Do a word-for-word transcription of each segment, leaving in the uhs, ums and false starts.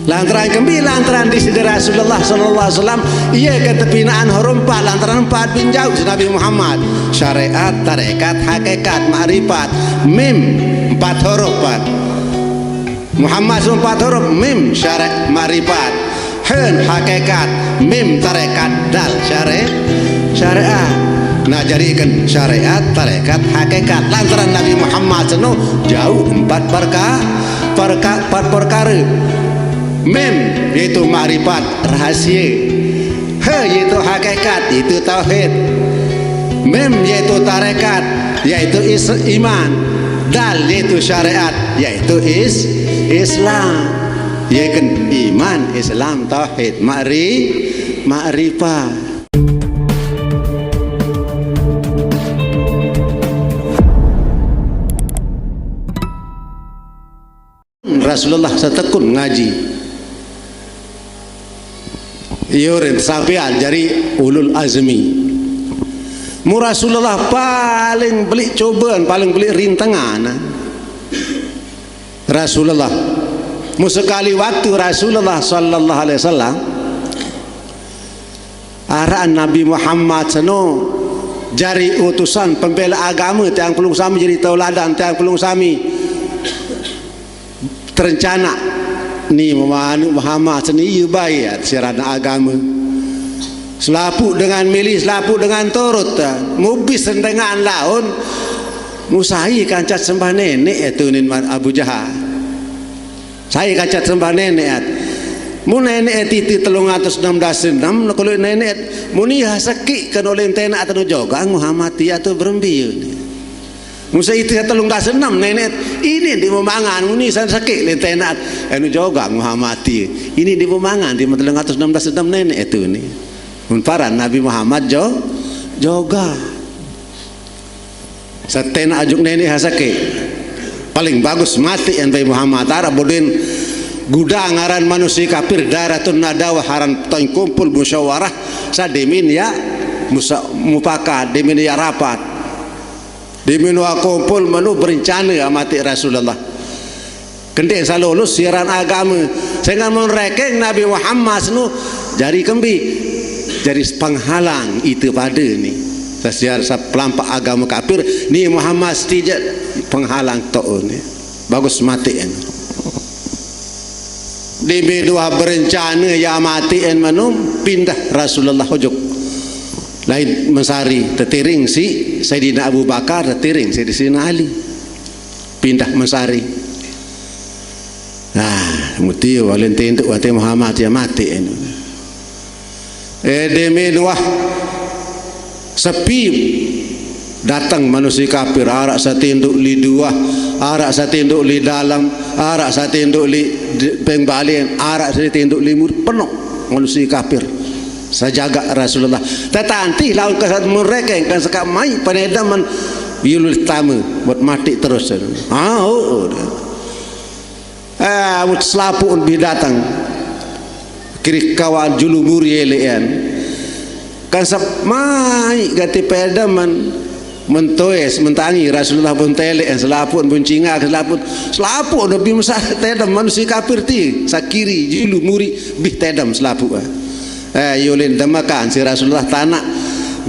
Lantaran kembi, lantaran disida Rasulullah sallallahu alaihi wasallam, ia ke tepinaan huruf empat, lantaran empat bin jauh si Nabi Muhammad. Syariat, tarekat, hakikat, makrifat. Mim, empat huruf, Pak. Muhammad empat huruf, mim, syariat, makrifat. Hen, hakikat, mim, tarekat, dal, syari-, syariat. Nah, jadikan syariat, tarekat, hakikat. Lantaran Nabi Muhammad seno jauh empat perka-, perka-, empat perkara. Mim, yaitu makrifat, rahasia. Ha, yaitu hakikat, itu tauhid. Mim, yaitu tarekat, yaitu is-, iman. Dal, yaitu syariat, yaitu is-, Islam. Ya kan? Iman, Islam, tauhid, makri-, makrifat. Rasulullah setekun ngaji. Iyo rin sampean jari ulul azmi. Mu Rasulullah paling belik cobaan, paling belik rintangan. Rasulullah. Mu sekali waktu Rasulullah sallallahu alaihi wasallam, araan Nabi Muhammad seno jari utusan pembela agama, tiang pelungguh sami jari tauladan, tiang pelungguh sami terencana ni memanu Muhammad seni iya bae sirana agama. Selapuq dengan milih, selapuq dengan turut, mubis dengan laun, musai kancat sembah neneq, eh, tunin Abu Jahal. Sai kancat sembah neneq, at. Mun neneq, eh, titi telung atus enam belas enam, nekuluq neneq, at. Mun iya sekiq kan oleh tenaq tenu jogang Muhammad iya tu berembe ni. Musa itu telung dasa enam neneq, ini di memangan, muni san sakit lentena, anu jogang Muhammad ti. Ini di memangan, di telung atus enam dasa enam neneq itu ni. Mun paran Nabi Muhammad jo-, joga. Setena ajuk neneq ha sakit. Paling bagus mati ente Muhammad. Araq bodin gudang aran manusie kafir, Daratun Nadawah aran toñ kumpul musyawarah, sadimin ya musa-, mupakat, dimin ya rapat. Dimin wah kumpul menu berencane amati Rasulullah. Kendek salulus siaran agame. Sehingga mun rekeng Nabi Muhammad senu jari kembi, jari penghalang ite pade ni. Sasiar sapelampak agame kafir ni Muhammad setijak penghalang tok ni. Bagus mati en. Dimin wah berencane ya mati en menu pindah Rasulullah ujuk. Lain mesari, tetiring si Saidina Abu Bakar, tetiring si Saidina Ali. Pindah mesari. Nah, muti walen tinduk wate Muhammad ya mati eno. Eh, dimin wah sepi dateng manusie kafir, araq setinduk li duah, araq setinduk li dalem, araq setinduk li d-, peng balen, araq setinduk li mur, penuh manusie kafir. Sajagak Rasulullah. Tetanti laun kesat mereka kan sekak mai penedaman yulul tame buat mati terus. Ah, oh, oh. Ah, mut selapuq bih dateng. Kiri kawan julu muri eleqan. Kan sep mai gati pedaman. Mentoes, mentangi Rasulullah pun teleq, eh, selapuq pun cingak, selapuq, selapuq Nabi Musa tedem manusie kafir ti, sakiri, julu, muri, bih tedem selapuq, eh. Eh, yulin demakan si Rasulullah tanaq,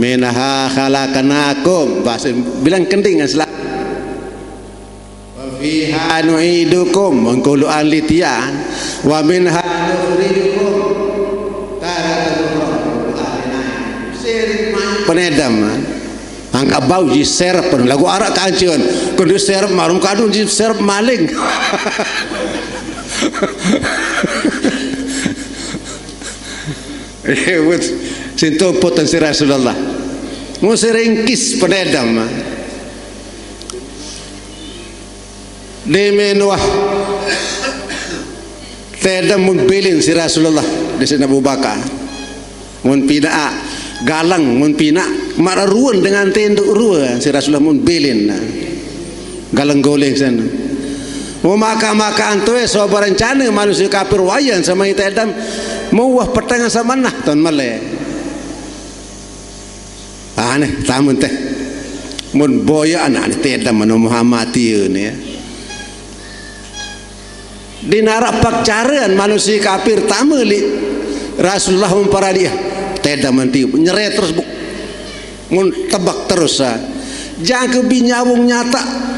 "Minha khalaqnakum," bahasa bilang kending selapuq. "Wa fiha nu'idukum," mengkuluan litian, "wa minha nukhrijukum taratan ukhra." Sering main penedam, eh. Angkat bau ji serep pun lagu arak kancun. Kudu serep marum kadun ji serep maling. Eh, wut. Sinto potan si Rasulullah. Mu sering kis penedam, eh. Dimin wah tedem mun bilin si Rasulullah, di sini Abu Bakar. Mun pinaq galeng, mun pinaq maraq ruen dengan tinduk rue si Rasulullah mun bilin. Galeng goling sen. Mun makan-makan toe sobar rencane manusie kafir wayan semai tedem, muwah petengan semenah ton mele. Aneh, tamun teh. Mun boya aneh tedem menu Muhammad ieu ni. Di narak pakcarean manusia kapir tama li Rasulullah mempara dia. Teda menti nyere terus bu. Mun tebak terus, ah. Jangka binyawung nyata.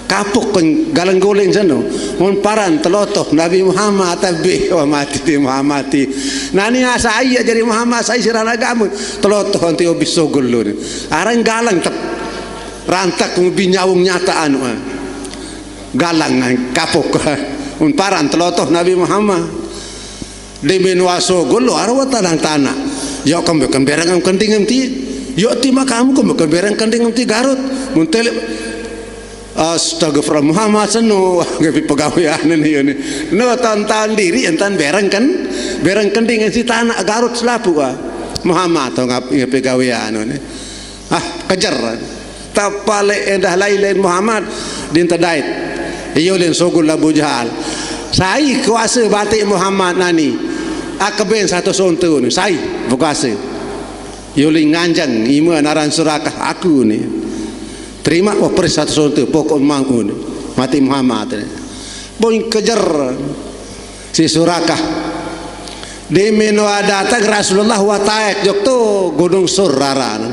Kapuk pen galang guling seno. Mun paran telotoh Nabi Muhammad, tabi wa mati di Muhammad ti. Nani asa iya jadi Muhammad, sai sirana agama. Telotoh anti obis sogol lo ni. Arang galang tep. Rantak mun binyawung nyata anu, ah. Galang, ah, kapuk. Mun paran telotoh Nabi Muhammad. Di menua sogol lo arwa tanang tanah. Yo kembe kembereng kending ti. Yo ti makamu kembe kembereng kending ti Garut. Mun tele Astagfirullah Muhammad seno. Gapi pegawean ni yo ni. No tan tan diri entan bereng kan. Bereng kending si tanah Garut selapu, ah. Muhammad to ngap pegawean ni. Ah, kejar. Tapale endah lain-lain Muhammad dinta dait. Iyo len sogol Abu Jahal. Sai kuasa batik Muhammad nani. Akeben satu sonto ni. Sai berkuasa. Iyo len nganjang ima naran Surakah aku ni. Terima wa peris satu sonto pokok mangun. Mati Muhammad ni. Boy kejar si Surakah. Di menua datang Rasulullah wataek jok tu Gunung Sur aran.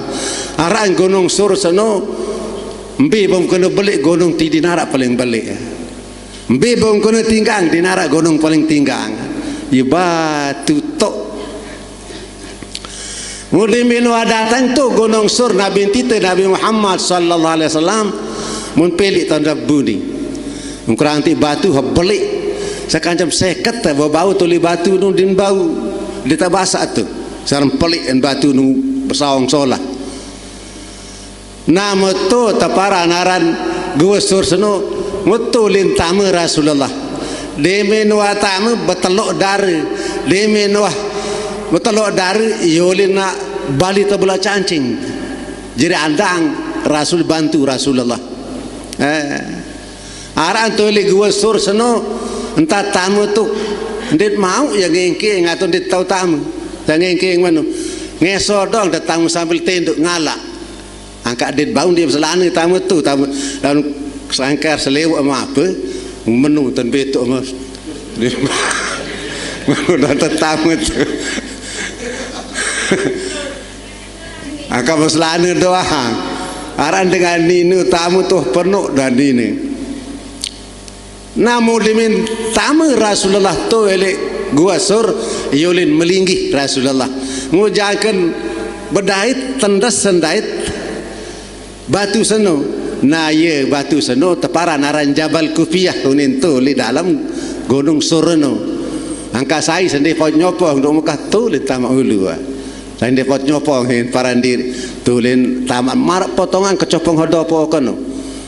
Aran Gunung Sur seno mbi bom kena belik gunung ti di narak paling belik. Mbi bom kena tinggang di narak gunung paling tinggang. Ye batu tok. Mudi menua datang tu Gunung Sur Nabi tite Nabi Muhammad sallallahu alaihi wasallam mun pelik tanda buni. Mengkurang ti batu ha belik. Sakancam seket bau tuli batu nu din bau. Di tabasa tu. Sarang pelik en batu nu besawang solah. Nama tu tapara naran Gua Sur seno. Mutu lintama Rasulullah. Di menua tama betelok dara. Di menua betelok dara, iyo lin nak bali tebela cancing. Jadi andang Rasul bantu Rasulullah. Eh. Aran tu li Gua Sur seno, entah tamu tu. Ndit mau ya ngengking atau ndit tau tamu. Ya ngengking mano. Ngesor dong dah tamu sambil tenduk ngalak. Angkat dit bau dia selana tamu tu, tamu. Lalu sangkar selewa ama apa? Menu tan betuk ama. Menu dah tetamu tu. Angkat selana doang. Aran dengan ninu tamu tu penuh dan nini. Namu dimin tama Rasulullah tu elek Gua Sur, iyo lin melinggih Rasulullah. Ngujakan bedait tendes sendait batu seno. Na ye batu seno tepara naran Jabal Kupiah unin tu li dalam Gunung Sur eno. Angka sai sendi kau nyopong duk mukah tu li tama ulu, ah. Lain depot nyopong hin parandir. Tulin taman marak potongan kecopong hodo po keno.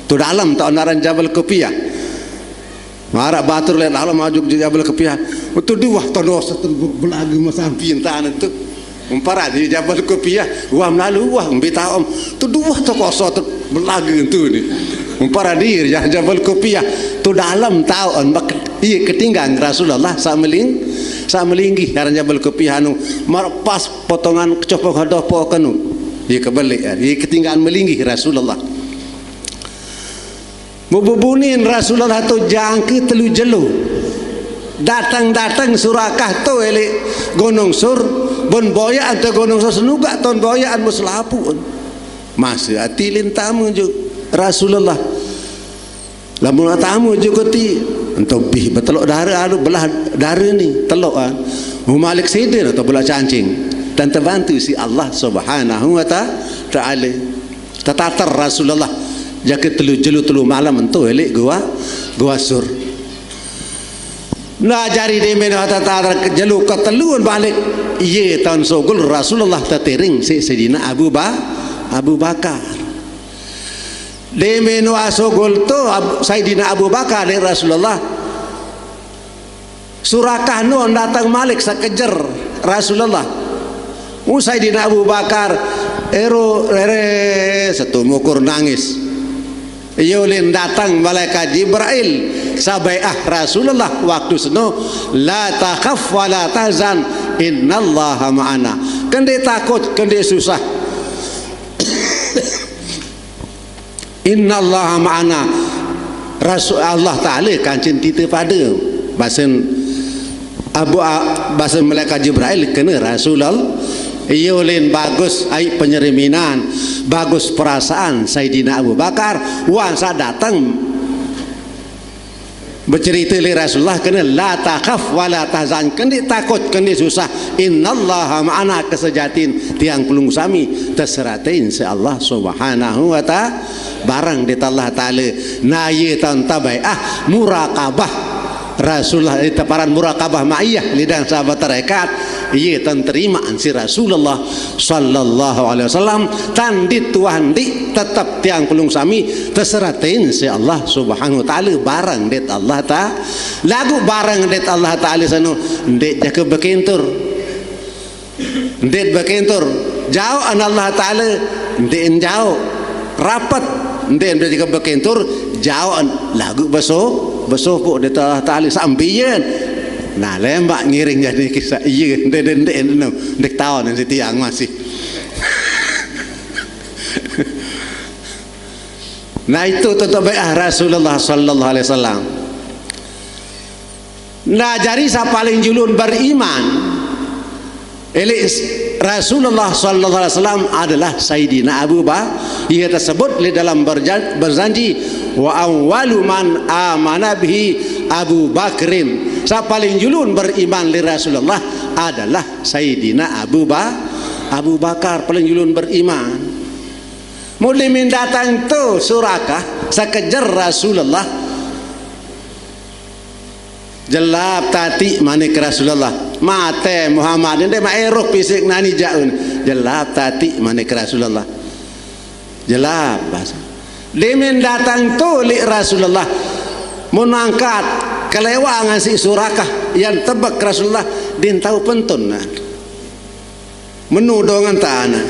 Tu dalam tak naran Jabal Kopiah. Marak batur lain dalam maju ke Jabal Kopiah. Tu dua tono satu belagu masampin tanah tu. Umpara di Jabal Kopiah, wah melalu wah mbi taom. Tu dua tu koso tu belagu tu ni. Umpara di ya Jabal Kopiah. Tu dalam taon bak iya ketinggang Rasulullah sa meling sa melinggih aran Jabal Kopiah anu marak pas potongan kecopong hadoh po kenu. Iya kebalik, iya ketinggalan melinggih Rasulullah. Bebubunin Rasulullah tu jangke telu jelu. Datang-datang Surakah tu elek Gunung Sur, bon boyaan tu Gunung Sur senugak ton boyaan muselapu. Masa ati lintama ju Rasulullah. Lamun tamu juga ti, ento bih betelok dara alu belah dara ni, telok ah. Malik sidin atau belah cancing. Dan terbantu si Allah Subhanahu wa ta- Ta'ala. Tetatar Rasulullah jaka telu jelu telu malam ento elek gua gua sur. Nah jari demen tetatar jelu keteluan balik. Iye tahun sogol Rasulullah tetiring si Sayyidina Abu ba Abu Bakar. Demen asogol tu Ab- Sayyidina Abu Bakar ni Rasulullah. Surakah nu datang malik sakejer Rasulullah. Usai dina Abu Bakar, ero rere satu mukur nangis. Yulin datang malaikat Jibril sabaiah Rasulullah waktu seno, la takhaf wa la tahzan, innallaha ma'ana. Kende takut, kende susah. Innallaha ma'ana. Rasul Allah Ta'ala kancin tita pada. Basen Abu, a-, basen malaikat Jibrail kene Rasulullah. Iya ulin bagus ai penyeriminan, bagus perasaan Saidina Abu Bakar. Wan sa dateng becerita li Rasulullah kene, "La takhaf wa la tahzan," kendi takut, kendi susah. "Innallaha ma'ana," kesejatin tiang pelungguh sami teseratin si Allah Subhanahu wa Ta'ala, bareng dit Allah Ta'ala. Nah, iya tau enta bai'ah muraqabah Rasulullah, eh, teparan muraqabah ma'iyah, lidah sahabat tarekat, iya tau terimaan si Rasulullah sallallahu alaihi wasallam, tandit tuah ndi tetep tiang pelungguh sami teseratin si Allah Subhanahu wa Ta'ala, bareng dit Allah Ta-, lagu bareng dit Allah Ta'ala seno, ndik jaka bekintur. Ndik bekintur, jauh an Allah Ta'ala, ndik jauh. Rapet, ndik, ndik jaka bekintur, jauh an lagu beso, beso puk dit Allah Ta'ala sambian. Nah, lembak ngiring jadi kisah iya, ndik, ndik, ndik, ndik, ndik tahu nanti tiang masih. Nah, itu tutup bai'ah Rasulullah sallallahu alaihi wasallam. Nah, jari sa paling julun beriman, elik Rasulullah sallallahu alaihi wasallam adalah Sayyidina Abu Bakar. Ia tersebut di dalam berjan-, berjanji, "Wa awwalu man amana bihi Abu Bakrin." Sa paling julun beriman li Rasulullah adalah Sayyidina Abu Ba-, Abu Bakar, paling julun beriman. Muli min datang tu Surakah, sakejer Rasulullah. "Jelap tati," manik Rasulullah. "Mate Muhammad, ende ma eruk pisik nani jaun." "Jelap tati," manik Rasulullah. "Jelap," basa. Dimin datang tu li Rasulullah. Mun angkat kelewangan si Surakah, yang tebek Rasulullah, din tau pentun, nah. Menu doangan tana.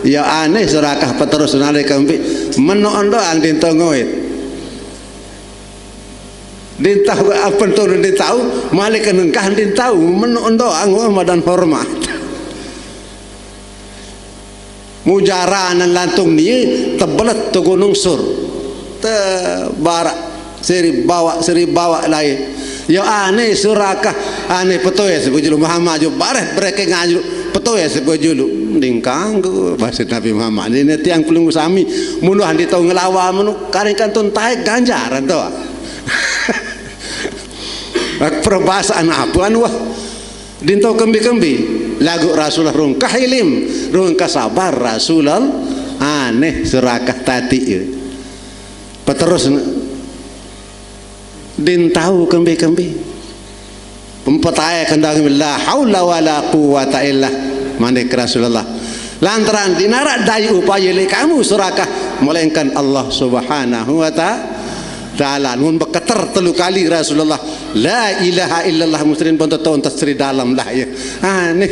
Ya aneh Surakah peterus nalika empi. Menu doang din tau nguit. Din tau apa tu din tau, malik nengkah din tau. Menu doang wah madan hormat. Mujaranan lantung ni tebelet tu Gunung Sur. Te barak seri bawa, seri bawa lain. Ya aneh Surakah, aneh petoes bejulu Muhammad ju bareh bereke ngaju petoes bejulu. Ding kanggo, basa Nabi Muhammad. Ini tiang pelungguh sami, muluh andi tau ngelawa menu, karing kantun taek ganjaran tu. Perbahasan apa anu wah? Din tau kembi-kembi. Lagu Rasulullah rungkah ilim, rungkah sabar Rasulullah. Aneh Surakah tati, ya. Peterus, din tau kembi-kembi. Pempetae kendang, "La haula wala quwwata illa," manik Rasulullah. Lantaran dinarak daya upaya li kamu Surakah, melainkan Allah Subhanahu wa Ta-, Ta'ala. Mun beketer telu kali Rasulullah, "La ilaha illallah," musrin pun teton tesri dalam lah ya. Aneh.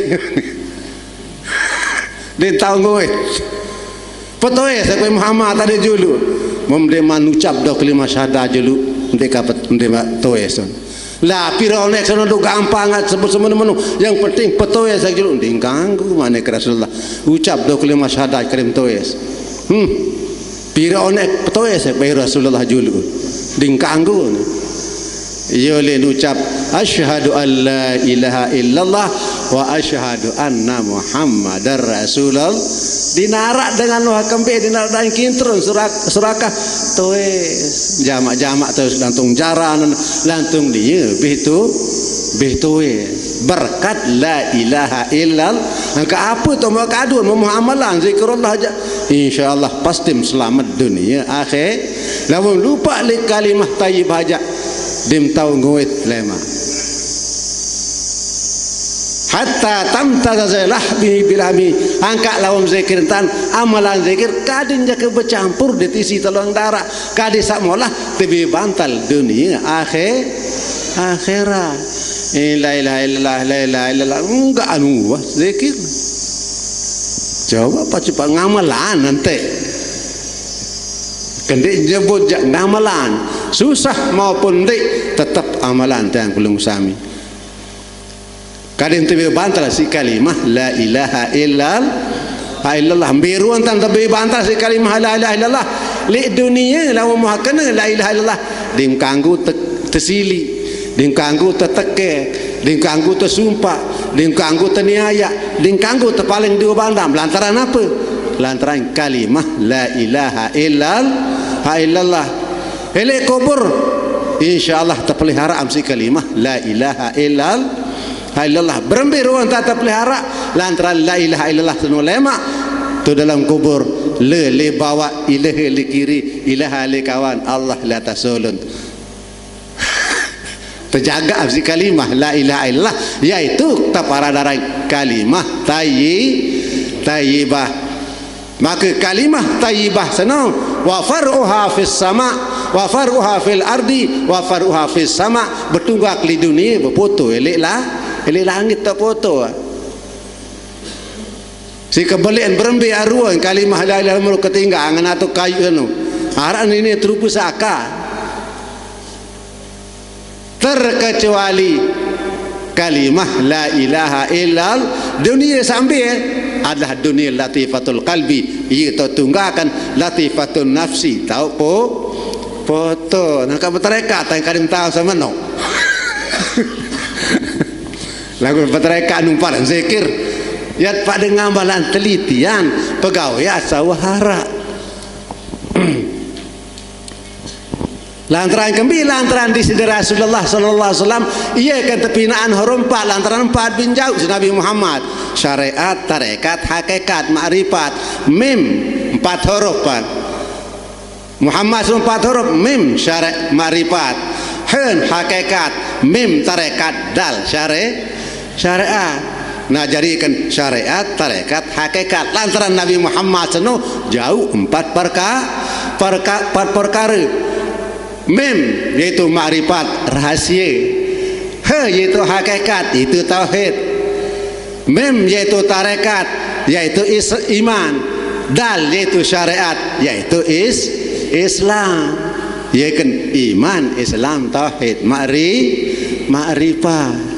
Din tau nguit. Petoes aku Muhammad tadi julu. Mem dia man ucap dah kelima syahadah julu. Dia kapet, dia ma toes. Lah, pira onek sono tu gampang at sebut semenu-menu. Yang penting petoes aku julu. Ding kanggo manik Rasulullah. Ucap dah kelima syahadah kirim toes. Hmm. Pira onek petoes aku Rasulullah julu. Ding kanggo. Iya ulin ucap, "Asyhadu an la ilaha illallah wa asyhadu anna Muhammadar Rasulullah." Dinarak dengan wah kembe, dinarak dengan kintrun Surak-, Surakah. Toes, jamak-jamak toes lantung jaran, lantung dia, bih tu, bih toes. Berkat la ilaha illallah. Angka apa tu mau kadun, mau amalan, zikrullah aja. Insya Allah pasti selamat dunia akhir. Lamun lupa li kalimah tayyibah aja, dim tau nguit lema. Hatta tamtaza lahmi bilami, angka lawan zikir tan, amalan zikir, kadin jaka bercampur di tisi telung darah, kadin samolah, tebi bantal dunia akhir, akhirat. Eh, la ilaha illallah, la ilaha illallah, enggak anu, wah, zikir. Coba apa cepat ngamalan nanti. Kendi nyebut jak ngamalan, susah maupun ndik, tetap amalan tiang kulung sami. Kadin tebi bantal si kalimah la ilaha illallah, illallah. Biruan tan tebi bantal si kalimah la ilaha illallah. Li dunia lawan muha kena la ilaha illallah. Dim kanggu te-, tesili. Ding kanggo teteke, ding kanggo tesumpak, ding kanggo teniayak, ding kanggo tepaling dua bandam. Lantaran apa? Lantaran kalimah la ilaha illal-, ha illallah. Elek kubur, insyaallah tepelihara am si kalimah la ilaha illal-, ha illallah. Berembe ruang tak tepelihara, lantaran la ilaha illallah seno lemak. Tu dalam kubur, le, le bawa, ilaha le kiri, ilaha le kawan, Allah le atas ulun. Tejaga si kalimah la ilaha illallah, yaitu tepara darai kalimah tayyi-, tayyibah. Maka kalimah tayyibah seno, wa far'uha fis sama, wa far'uha fil ardi, wa far'uha fis sama, betunggak li dunia, bepoto elek la-, elek langit tak poto. Si kebelian berembe aruan kalimah la ilaha illallah ketinggal ngan atu kayu anu. Arak nini terupa saka. Terkecuali kalimah la ilaha illal, dunia sambil adalah dunia latifatul qalbi, iaitu tunggakan latifatun nafsi, tau po, poto. Nangka bertarekat, tang kadim tahu sama no. Lagu bertarekat numpar zikir. Yat pada ngambalan telitian, pegawai asal wahara. Lantaran kembi, lantaran di sida Rasulullah sallallahu alaihi wasallam, ia kan tepinaan huruf empat, lantaran empat bin jauh si Nabi Muhammad. Syariat, tarekat, hakikat, makrifat, mim, empat huruf pan. Muhammad empat huruf, mim, syari-, makrifat, hen, hakikat, mim, tarekat, dal, syari-, syariat. Nah, jadikan syariat, tarekat, hakikat. Lantaran Nabi Muhammad seno jauh empat perka-, perka-, empat perkara. Mim, yaitu makrifat, rahasia. Ha, yaitu hakikat, itu tauhid. Mim, yaitu tarekat, yaitu is-, iman. Dal, yaitu syariat, yaitu is-, Islam. Ya kan, iman, Islam, tauhid, makri-, makrifat.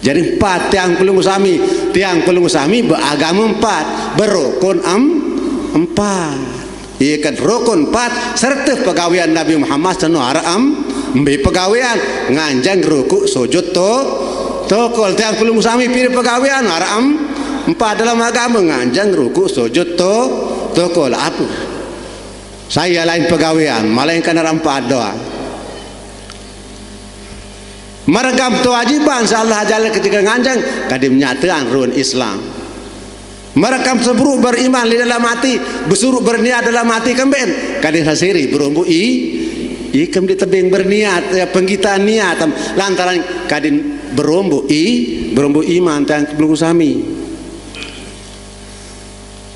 Jadi empat tiang pelunggu sami, tiang pelunggu sami beragama empat, berukun em-, empat. Ia kan rukun empat, serta pegawean Nabi Muhammad seno arak em-, embe pegawean, nganjang rukuk sujud to-, tokol. Tiang pelunggu sami pira pegawean arak em-, empat dalam agama, nganjang rukuk sujud to-, tokol. Apa? Saya lain pegawean, melainkan arak empat doa. Meregam kewajiban si Allah Jalla ketika nganjang, kadim nyataan run Islam. Merekam seburuk beriman di dalam hati, besuruk berniat dalam hati kemben, kadim sasiri berumbu i, i kem di tebing berniat, ya, penggitaan niat, em, lantaran kadim berumbu i, berumbu iman tang belum sami.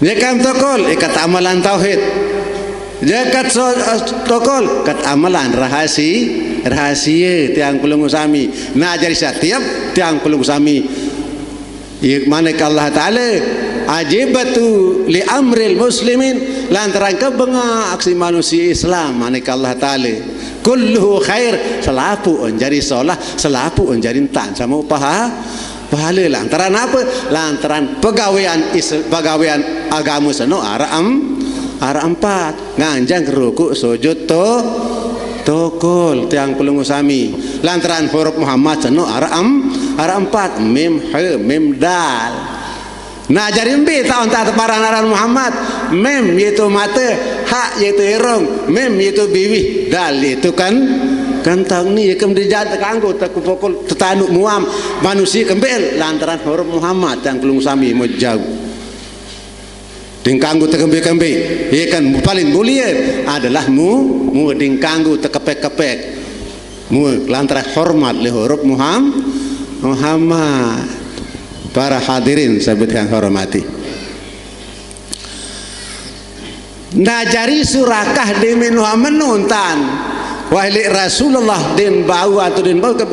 Nyekam tokol, ikat amalan tauhid. Jekat so-, tokol, kat amalan rahasi-, rahasia tiang pelunggu sami. Nah, jadi setiap tiang pelunggu sami. Ya, manik Allah Ta'ala, ajibatu li amril muslimin, lantaran kebengak si manusia Islam, manik Allah Ta'ala. Kulluhu khair, selapu on jadi solah, selapu on jadi entan sama paha-, pahala. Lantaran apa? Lantaran pegawean is-, pegawean agama seno arak em-, arak empat. Nganjang rukuk sujud to-, tokol tiang pelunggu sami. Lantaran huruf Muhammad seno arak em-, arak empat. Mim, ha, mim, dal. Nah, jadi embe tau entah teparan aran Muhammad. Mim yaitu mata, ha yaitu irung, mim yaitu biwih, dal yaitu kan, kantang ni, ya kem dijat tekanggo, tekupukul, tetanuk muam, manusia kembel, lantaran huruf Muhammad yang pelunggu sami mejau. Ding kanggo tekembe-kembe, ya kan, paling mulia adalah mu, mu ding kanggo tekepek-kepek. Mu lantaran hormat li huruf Muham-, Muhammad. Para hadirin sabit yang hormati. Najari Surakah di minuha menuntan. Wahli Rasulullah din bau atau din bau ke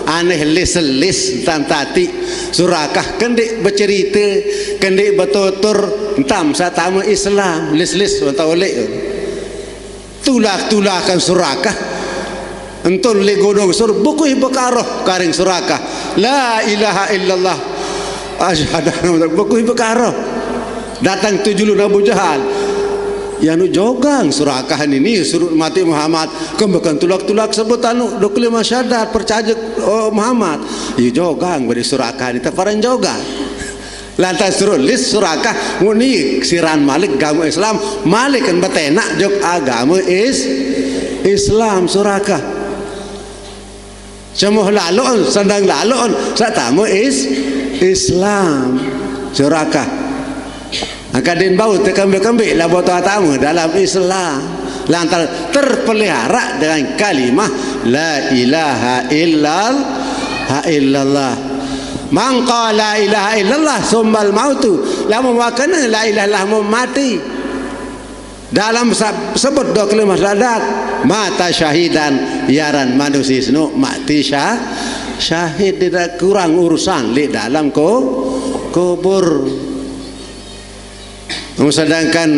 aneh lis-lis tan tati. Surakah kendik bercerita, kendik bertutur, entam satama Islam, lis-lis entah oleh. Tulah-tulahkan Surakah. Entun li gunung sur, bekuih bekaroh karing Surakah. La ilaha illallah. Asyhadu, bekuih bekaroh. Datang tu julun Abu Jahal. Ya nu jogang Surakah nini, surut mati Muhammad, kembekan tulak-tulak sebut anu do kalimah syahadat, percaya, oh, Muhammad. Ya jogang bari Surakah ni, taparan jogang. Lantas surut lis Surakah, nguni siran malik agama Islam, malik kan betenak jok agama is Islam Surakah. Semuh lalon, sendang lalon, satama is Islam Surakah. Angka din bau tekembe-kembe labo tu atama dalam Islam. Lantas terpelihara dengan kalimah la ilaha illal-, ha illallah. Man qala la ilaha illallah sumbal mautu. Lamun wakana la ilaha illallah mati. Dalam sa-, sebut do kalimah syahadat, mata syahidan, yaran manusia sinu mati syah-, syahid, tidak kurang urusan li dalam ko-, kubur. Sedangkan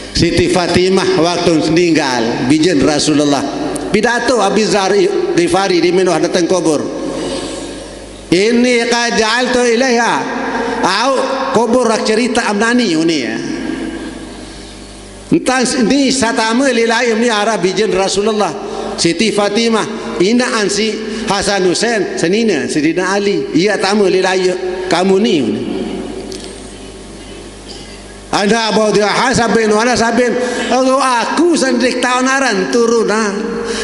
Siti Fatimah waktu ninggal, bijen Rasulullah, pidato Abi Dzar Ghifari di menoh datang kubur. Inni qad ja'altu ilaiha. Au kubur rak cerita amnani uni ya. Entan ni satama lilaim ni ara bijen Rasulullah. Siti Fatimah, inaan si Hasan Husain, senina Sidina Ali. Iya tama lilai kamu ni. Ana baudhiha sabin, wala sabin. Aku, aku sendik taon aran turunan.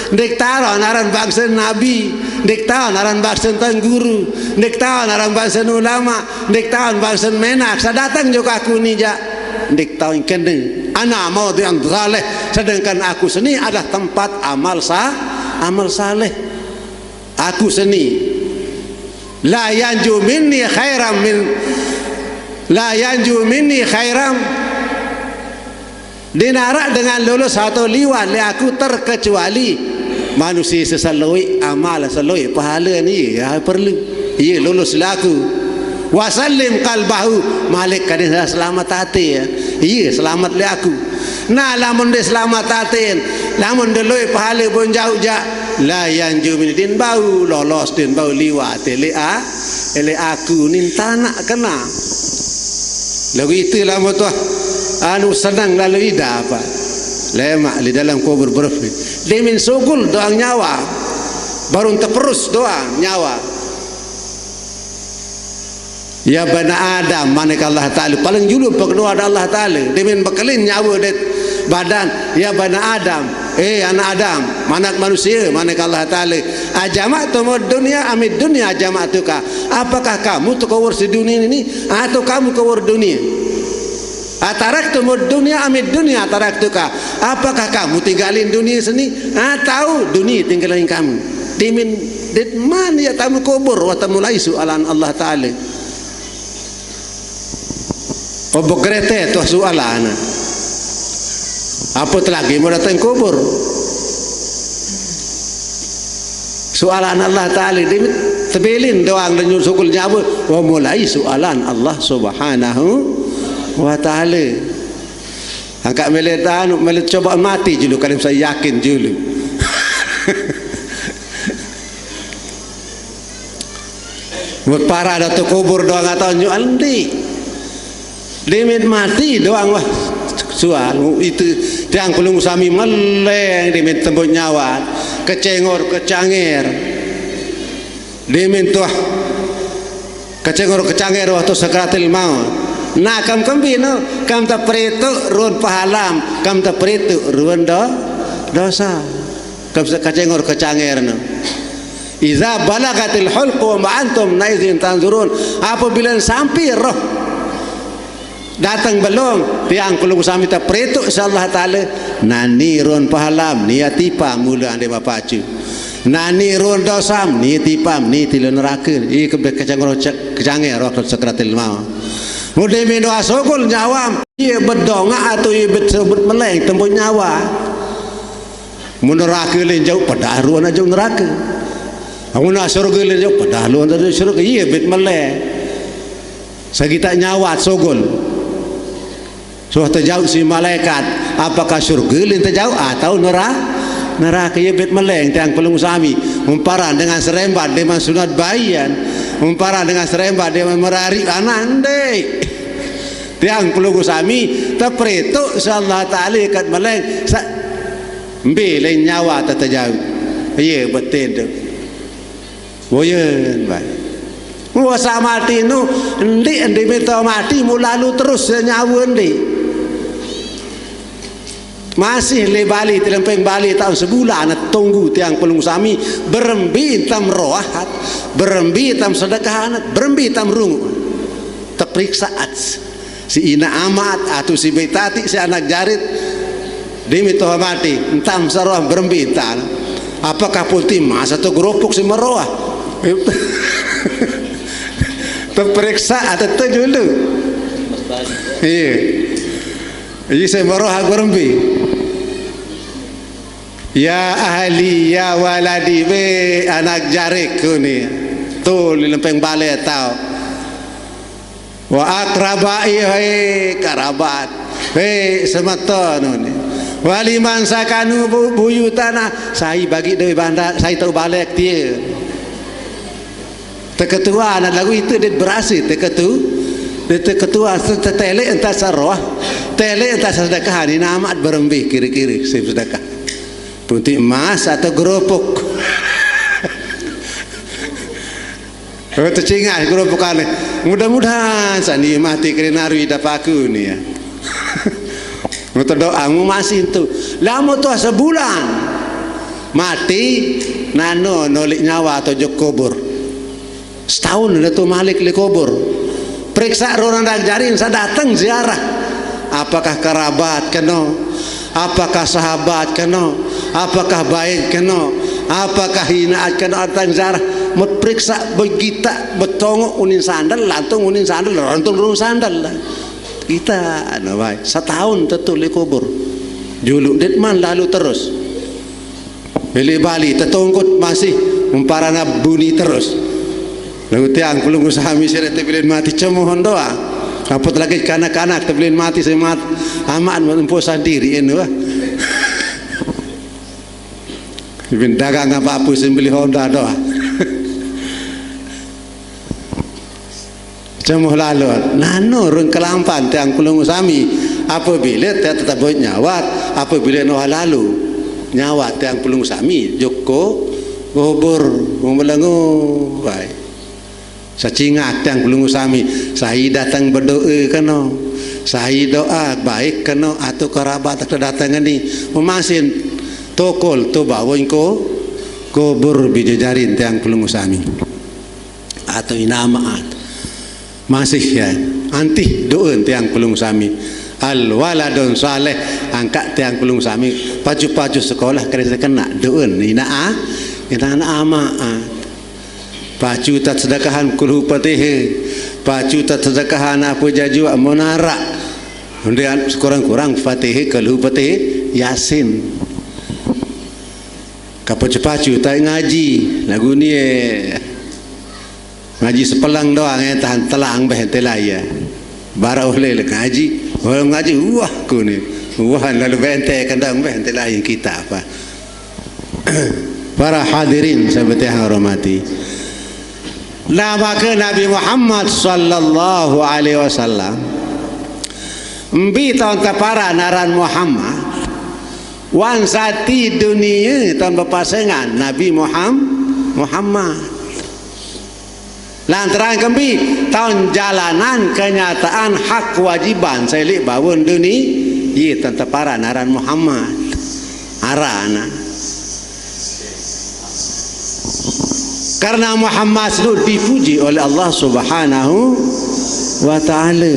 Ndik taon aran bangsa Nabi. Ndik taon aran bangsa Tuan Guru. Ndik taon aran bangsa ulama. Ndik taon bangsa menak. Sadatang juga aku ni ja. Ndik taon kene. Ana maudhi'an saleh. Sedangkan aku sini adalah tempat amal sa-, amal saleh. Aku seni. La yanju minni khairam min, la yanju minni khairam. Dinarak dengan lulus atau liwat li aku terkecuali manusia seseloi amal seloi pahala ni ya perlu. Iya lulus li aku. Wasallim qalbahu, malik kadin selamat hati ya. Iya selamat li aku. Nah, lamun dia selamat hati, lamun dia loi pahala bon jauh ja, la yanju min din bau lolos din bau liwat ele a, ele aku nin tanak kena. Lagu itu lamun tuah anu senang lalu ida apa? Lemak di dalam kubur berfi. Demin sugul doang nyawa. Baru teperus doang nyawa. Ya bana Adam, manik Allah Ta'ala. Paling julu berdoa ada Allah Ta'ala. Demin bekelin nyawa det badan. Ya bana Adam. Eh, anak Adam. Manak manusia, manik Allah Ta'ala. Ajama'tumud dunya amid dunya ajama'tuka. Apakah kamu tu kawur si dunia ini? Atau kamu kawur dunia? Ataraktumud dunya amid dunya ataraktuka. Apakah kamu tinggalin dunia sini? Atau dunia tinggalin kamu? Demin det man ya tamu kubur, wa tamu lai soalan Allah Ta'ala. Obok gerete tuh soalan. Apa lagi mau datang kubur? Soalan Allah Ta'ala. Demin tebelin doang dan sugul nyawa. Wa mulai soalan Allah Subhanahu wa Ta'ala. Angkat melet anu, melet coba mati julu, kalau saya yakin julu. Mut parah dah tu kubur doang atau nyu andi. Demin mati doang wah. Soal itu tiang pelung sami meleng demin tembok nyawa. Kecengor, kecanger. Demin tuah kecengor, kecanger waktu sakaratil maut. Nah, kam kembi no, kam tapritu ruan pahalam, kam tapritu ruan do-, dosa. Kam sa-, kecengor, kecanger no. Iza balagatil hulqum wa antum naizin tanzurun. Apabila sampai roh datang belum, tiang kulung sami tapritu, insyaallah Ta'ala, nani ruan pahalam, niati pa mula ande mapacu. Nani ruan dosam, niati pam, niati lun neraka. Iya kebe kecangro cek-, kecangir waktu sakaratil maut. Mudi mindoa sugul nyawam. Iya bedonga atau iya bet sebut meleng tembu nyawa. Mun neraka lin jauh, pedah ruan jauh neraka. Mun surga lin jauh, pedah ruan jauh surga. Iya bet meleng. Sagita nyawa sugul. Suah tejauh si malaikat, apakah surga lin tejauh atau nera-, neraka? Iya bet meleng tiang pelung sami. Umparan dengan serembat deman sunat bayan. Umparan dengan serembat deman merari anak ndek. Tiang pelungguh sami, tepretuk insyaallah taala ikat meleng, sa-, mbe leng nyawa tetejau. Iya, betin tu. Boyen, bai. Wah, sa mati nu, ndik, ndik mita mati, mu lalu terus nyawa ndik. Masih le bali, telempeng bali taun sebulan, tunggu tiang pelungguh sami, berembi tam roahat, berembi tam sedekahan, berembi tam rungu. Teperiksa at. Si ina amat, atu si betati, si anak jarit, demi toh mati, entam saroah berembi entan. Apakah pun ti masa tu gerupuk si meroah? Teperiksa atau tu dulu. Iya. Iya, saya meroah berembi. Ya ahli, ya waladi, be anak jarik ku ni. Tu lempeng bale tau. Wa akrabai, hai karabat. Hai semata nu ni. Waliman sakanu bu-, buyutana, sai bagi dewe banda, sai tau balek tie. Teketua anak lagu itu dia berasa teketu. Dia teketua se-, tetelek entah saroah. Telek entah sedekah ni namat berembi kiri-kiri si sedekah. Punti emas atau gerupuk. Oh, tercingas gerupuk aneh. Mudah-mudahan sani mati kena narui dapaku ni ya. Mau doa mu masih tu. Lama tu sebulan. Mati, nano nolik nyawa atau jok kubur. Setahun dah tu malik le kubur. Periksa orang dah jarin sa datang ziarah. Apakah kerabat kena? Apakah sahabat kena? Apakah baik kena? Apakah hinaat kena datang ziarah? Mut periksa begita betongok unin sandal, lantung unin sandal, lantung rung sandal lah. Kita, anu, bai. Setahun tetu le kubur. Juluk detman lalu terus. Bili bali, tetungkut masih memparana bunyi terus. Lalu tiang pelungguh sami seret tebilin mati cemohon doa. Apa lagi kanak-kanak tebilin mati semat amat menempuh sendiri enu ah. Ibin dagang apa-apa sembeli Honda doa. Cemoh lalu, nano rung kelampan tiang pelungguh sami, apabila tiang tetap nyawat, apabila noah lalu, nyawat tiang pelungguh sami, joko, gobor, memelengu, bai. Sacingak tiang pelungguh sami, sai datang berdoa kena, sai doa baik kena, atau kerabat tak datang ni, memasin, tokol tu bawon ko, gobor bijajarin tiang pelungguh sami. Atau inamaat. Masih ya, antih doa tiang pelungguh sami. Al waladun saleh, angkat tiang pelungguh sami. Pacu-pacu sekolah kena kena doa ina a, ina anak ama a. Pacu tat sedekahan kulhu Fatihah. Pacu tat sedekahan apa jaju menara. Kemudian sekurang-kurang Fatihah kulhu Fatihah Yasin. Kapacu-pacu tak ngaji lagu ni eh. Ngaji sepelang doang eh, tahan telang beh telai ya. Bara oleh le ngaji, orang ngaji wah ku ni. Wah lalu bente kendang beh telai kita apa. Para hadirin saya bertiang hormati. Nama ke Nabi Muhammad sallallahu alaihi wasallam. Mbi taun tapara naran Muhammad. Wan sati dunia taun berpasangan Nabi Muham-, Muhammad. Lantaran kembi taun jalanan kenyataan hak kewajiban selik bawon dunia, ye taun tapara naran Muhammad. Arana. Karena Muhammad selalu dipuji oleh Allah Subhanahu wa Ta'ala.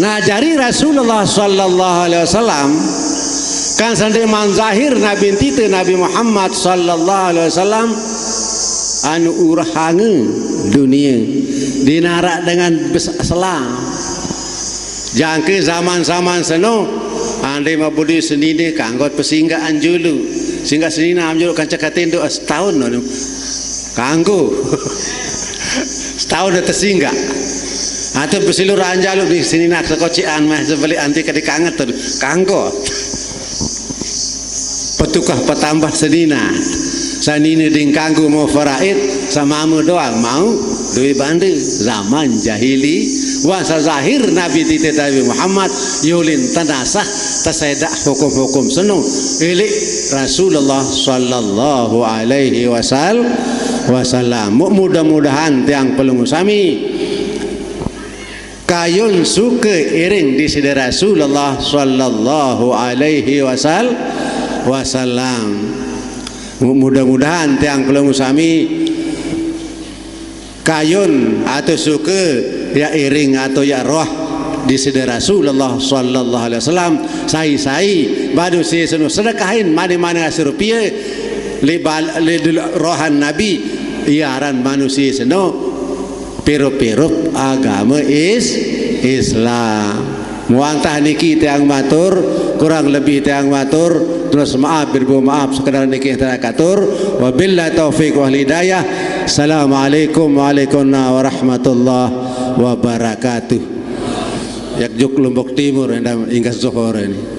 Nah, jari Rasulullah sallallahu alaihi wasallam kan sandi manzahir Nabi tita Nabi Muhammad sallallahu alaihi wasallam anu urhanga dunia dinarak dengan bes-, selam. Jangka zaman-zaman seno, andai mabudi senine kanggo pesinggakan julu. Singga senine am julu kanca katin do setahun no. Kanggo. Setahun dah tersingga. Atau bersiluran jalu di sini nak sekocian mah sebeli anti ke dikanget tu. Kanggo. Petukah petambah senina. Sanina ding kanggo mau faraid, sama mu doang mau. Duwi bande zaman jahili, wasa zahir Nabi titi Nabi Muhammad, yulin tanasah, tasaida hukum-hukum seno, ili Rasulullah sallallahu alaihi wasal-, wasallam. Mu-, mudah-mudahan tiang pelungguh sami kayun suka iring di sida Rasulullah sallallahu alaihi wasal-, wasallam. Mu-, mudah-mudahan tiang pelungguh sami kayun atau suka ya iring atau ya roh di sida Rasulullah sallallahu alaihi wasallam. Sai-sai manusia seno sedekahin mane-mane asi rupiah li bal-, li dul-, rohan Nabi, iaran manusia seno pirup-pirup agama is-, Islam. Muantah niki tiang matur, kurang lebih tiang matur, terus maaf, berbu maaf, sekedar niki tiang katur. Wabillahi taufiq wal hidayah. Assalamualaikum warahmatullahi wabarakatuh. Yak juk Lombok Timur, endang inggas Johor ini.